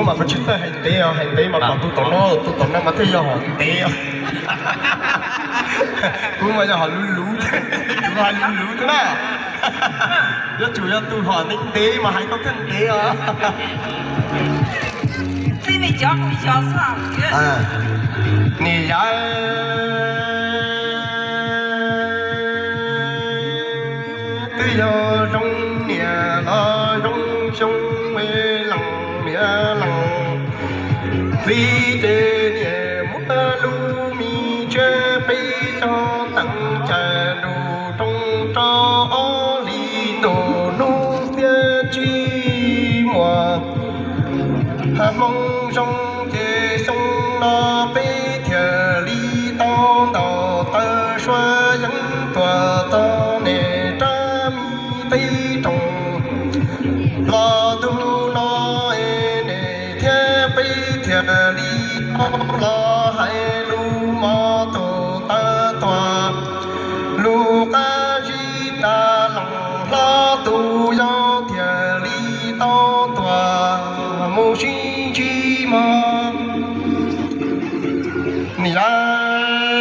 Mas kuv tsis txawj hais ntev os, hais ntev mas kom tus tom no, tus tom no mas thiaj yog hom ntev os. Kuv mas yog hom luv luv, kuv hais luv luv xwb na. Yuav tsum yog tus hom ntev ntev mas hais tau thiaj ntev os. Niam yawm, twb yog zoo niam los zoo xyoo, lees niam lees txiv ces niam muab lub me tsiab peb caug teem cawm nrug rooj rau ob hlis ntuj hnub xiab tsib muaj. Hmo zoo ces xyoo no peb thiaj li tau ntaus taw sua yeeb tuaj txog niam rab mi teb roog. Los ntu no niam thiab peb thiaj li tau los hais lus mos tus taw tuaj. Lus qab zib tas los hlob tus yau thiaj li tau tuaj mus sib ntsib mog. Niam yawm,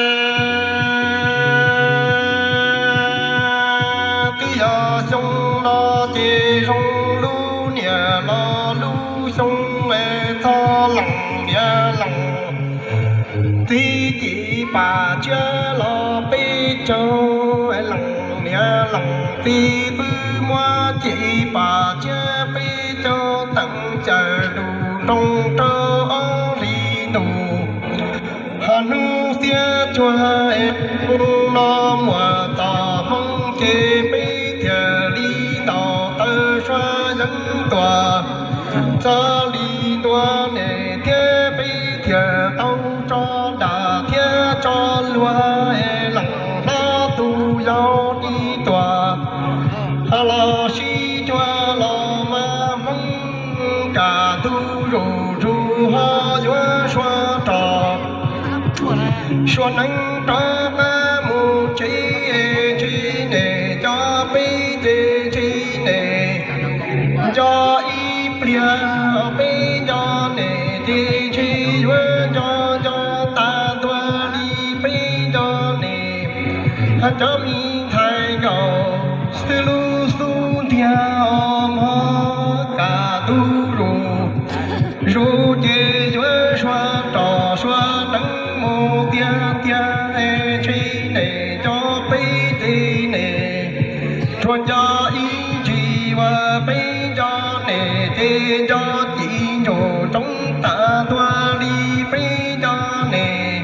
twb yog xyoo no ces zoo lub niam los lub xyoo es txog lees niam lees txiv ci pam tsiab los peb caug, lees niam lees txiv twb muab ci pam tsiab peb caug teem cawm nrug rooj rau ob hlis ntuj. Hos hnub xiab cuag es xyoo no muaj txoj hmoo ces peb thiaj li ntaus taw sua yeeb tuaj. Txog li ntua niam thiab peb thiaj tau tso dag thiab tso luag, lees hlob tus yau li tuaj. Hos los sib cuag los mas hmoob kam ntu zus zus ho yuav sua rog sua neeb rov qab mus tsev, ntshe niam nco peb ces ntshe niam nco ib pliag, peb nco niam ces ntshe yuav nco nco tas ntua li peb nco niam. Hos cov me ntxhais nkaus xwb lub xub ntiag os mog, kam ntu zus zus ces yuav sua rog sua neeb mus tiag tiag, ntshe niam nco peb ces niam tsuas nco ib ntsis, uas peb nco niam ces nco ci ntsuj roob tas ntua li peb nco niam.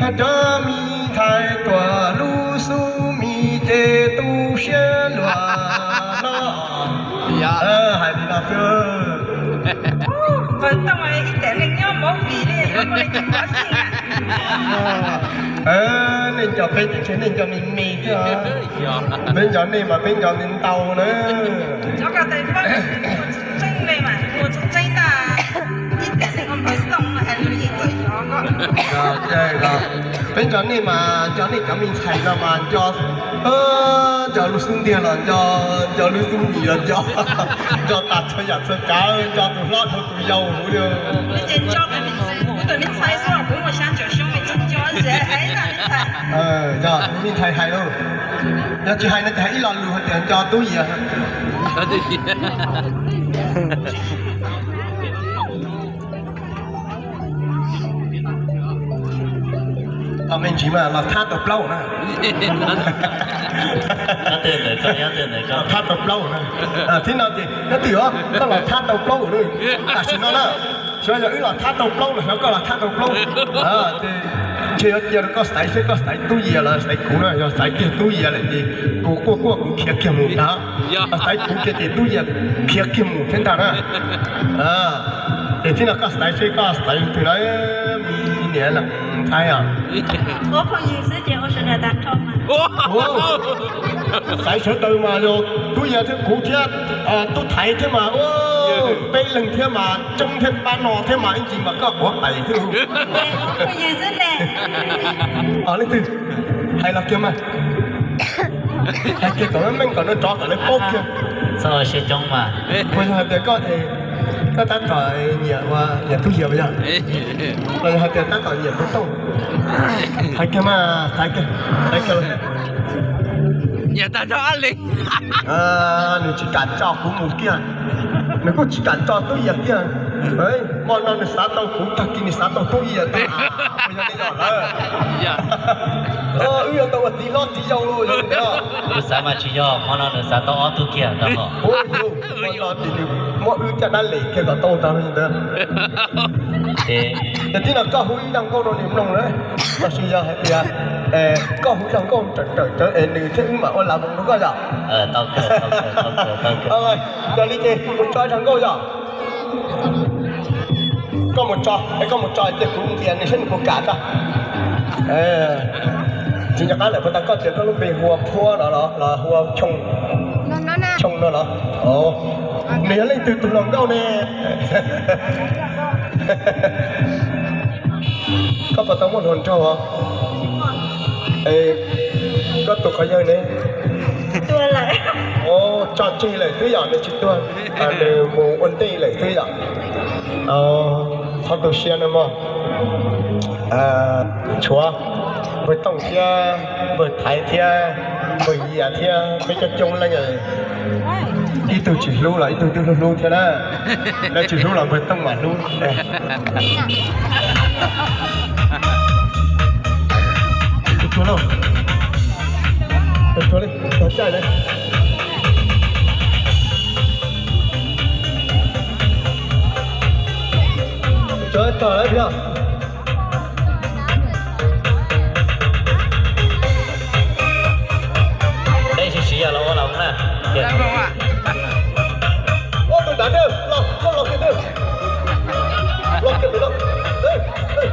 Hos cov me ntxhais tuaj lub xub mis ces tu siab luag no. Hais li no xwb. Nej nco peb ces ntshe nej nco me me thiab. Peb nco nej mas peb nco ntau na. Peb nco nej mas nco nej cov me ntxhais no mas nco, nco lub xub ntiag los nco, nco lub xub mis los nco, nco tas txhua yam txhua tsav, nco tus hlob dhau tus yau huv li. Yog me ntxhais hais lauj, yog tsis hais no ces hais ib lo lus hais tias nco tub Yias. Tau me ntsis mas los thab tau plaub na. Thab tau plaub na. Thib no ces nyob twj ywm koj los thab tau plaub na. Tam sim no na, xyov yog wb los thab tau plaub los xyov koj los thab tau plaub. Ces ntshe yuav cia rau koj xaiv seb koj xaiv tub Yias los xaiv kuv na. Yog xaiv kiag tub Yias lawm ces kuv quaj quaj kuv khiav kiag mus ntag. Xaiv kuv kiag ces tub Yias khiav kiag mus thiab ntag na. Ces thib no koj xaiv seb koj xaiv twg na, me niam lees ntxhais os. Xaiv sawv daws mas yog tub Yias thiab kuv thiab tub Thaiv thiab mas, peb leeg thiab mas coob thiab pab no thiab mas ib ntsis mas koj quav pais thiab. Leej twg hais los kiag mas, hais kiag kom meej kom nws rov kom lawv paub kiag. Puas yog hais tias koj es Koj tab tom nyiam ua nyiam tub yawg yog? Los yog hais tias tab tom nyiam Npawg Tooj? Hais kiag mas, hais kiag, hais kiag. Nyiam tag nrho Ab Leeg. Nws tsis kam tso kuv mus kiag, nws kuj tsis kam tso tub yawg kiag. Hmo no nws xav tau kuv tag kis nws xav tau tub yawg tag, yog li yog lawm. Wb yuav tau ua txiv hlob txiv yau los yog li ntawd. Kuv xav mas tsis yog, hmo no nws xav tau ob tug kiag ntag. Hmo no ces nws muab wb caj dab lem kiag kom tau ntag li ntawd. Ces tib no koj hu ib zaj nkauj rau nws mloog na, los sis yog hais tias koj hu zaj nkauj raws raws cawv es nws thiab wb mam ua lav voos rau koj yom. Yog li ces mus tso zaj nkauj yom. Koj mus tso, koj mus tso ces kuv ntxias nws saib nws puas kam tso. Tsis nco qab lawm, puas tas koj tias koj lub npe hu ua Phuab no los hu ua Choo no los? Nws yog leej twg tus hluas nkauj ne? Koj puas tau muaj hluas nraug? Koj tus qhov yawg ne? Tso tseg lawm twb yom, nws tsis tuag, nws mus ua ntej lawm twb yom. Thov tu siab nawb mog. Tshuav npawg Tooj thiab npawg Thaiv thiab npawg Yias thiab peb coob coob leej, ib tug tsis hlub los ib tug twb hlub hlub thiab na. Lawv tsis hlub los npawg Tooj mam hlub. Tus tsuag lauj, tus tsuag li, tog caij na. Tus tsuag tog lawm yog. Peb sib siv yog los ua los na. Ua tus nrad dawb los, koj los kiag dawb. Los kiag dawb.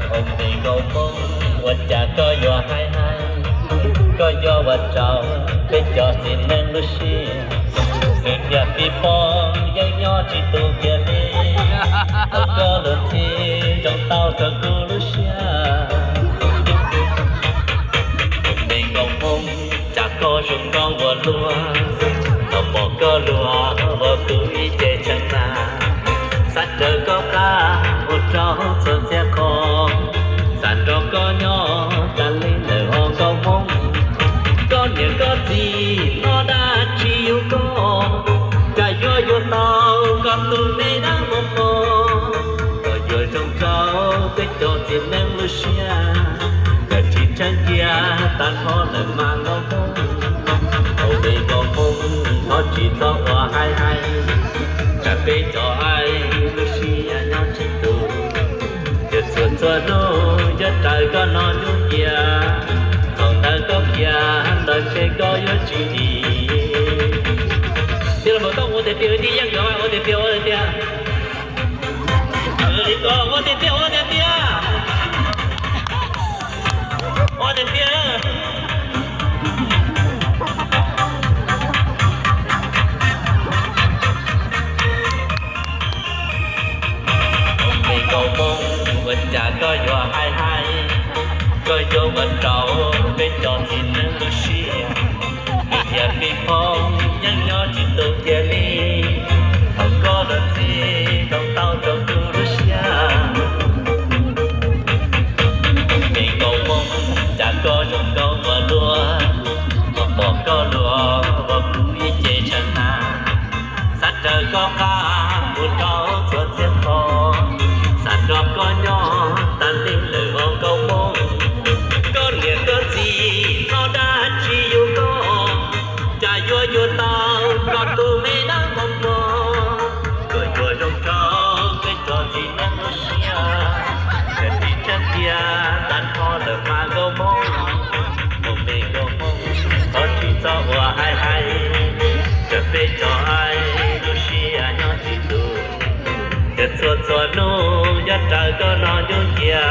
Ua me nkauj Hmoob, ua cas koj yuav haib haib, koj yuav ua rau peb cov txiv neej lub siab. Nws tias pib poob yeej nyob tsis tus kiag li, thaum koj luag ntxhi zoo tau rau kuv lub siab. Me nkauj Hmoob, cas koj zoo nkauj ua luaj, tau pom koj luag ua kuv ib ce tshee na. Xav raws koj qab ua rau txhua txhia qho, xav nrog koj nyob tas li lawm os nkauj Hmoob. Koj niam koj txiv hnov dab tsi yuav koj, cas yuav yuav tau koj tus me dab mos mos. Koj yuav zoo rau peb cov txiv neej lub siab, koj tsis tshee cia tag nrho lawm mas nkauj Hmoob. Ua me nkauj Hmoob, thov tsis txhob ua haib haib, tsam peb cov haib lub siab nyob tsis tus. Yog txhua txhua hnub yuav raws koj no hnub cia, thaum ntawd koj khiav los ntshe koj yuav tsis dim. Tij laug Npawg Tooj ua tiag tiag, tij Yeej nkawd mas ua tiag tiag, ua tiag tiag. Ua tiag tiag, ua tiag tiag. Ua tiag tiag. Me nkauj Hmoob, ua cas koj yuav haib haib, koj yuav ua rau peb cov txiv neej lub siab. Nws tias pib poob yeej nyob tsis tus kiag li, thaum koj luag ntxhi zoo tau rau kuv lub siab. Me nkauj Hmoob, cas koj zoo nkauj ua luaj, tau pom koj luag ua kuv ib ce tshee na. Xav raws koj qab ua rau txhua txhia qho, xav nrog koj nyob tas li lawm os nkauj Hmoob. Koj niam koj txiv hnov dab tsi yuav koj, cas yuav yuav tau koj tus me dab mos mos. Koj yuav zoo rau peb cov txiv neej lub siab, koj tsis tshee cia tag nrho lawm mas nkauj Hmoob. Ua me nkauj Hmoob, thov tsis txhob ua haib haib, tsam peb cov haib lub siab nyob tsis tus. Yog txhua txhua hnub yuav raws koj no hnub cia,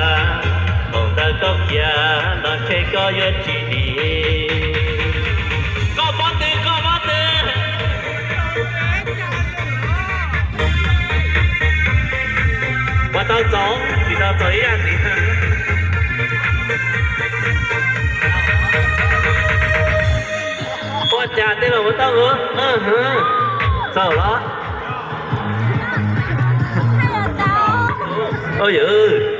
thaum ntawd koj khiav los ntshe koj yuav tsis dim. Koj pob tw, koj pob tw. Ua tau txaus, tsis tau txaus ib yam ntxiv. Ua cas tej laus ua tau, txaus los? Oj yawg,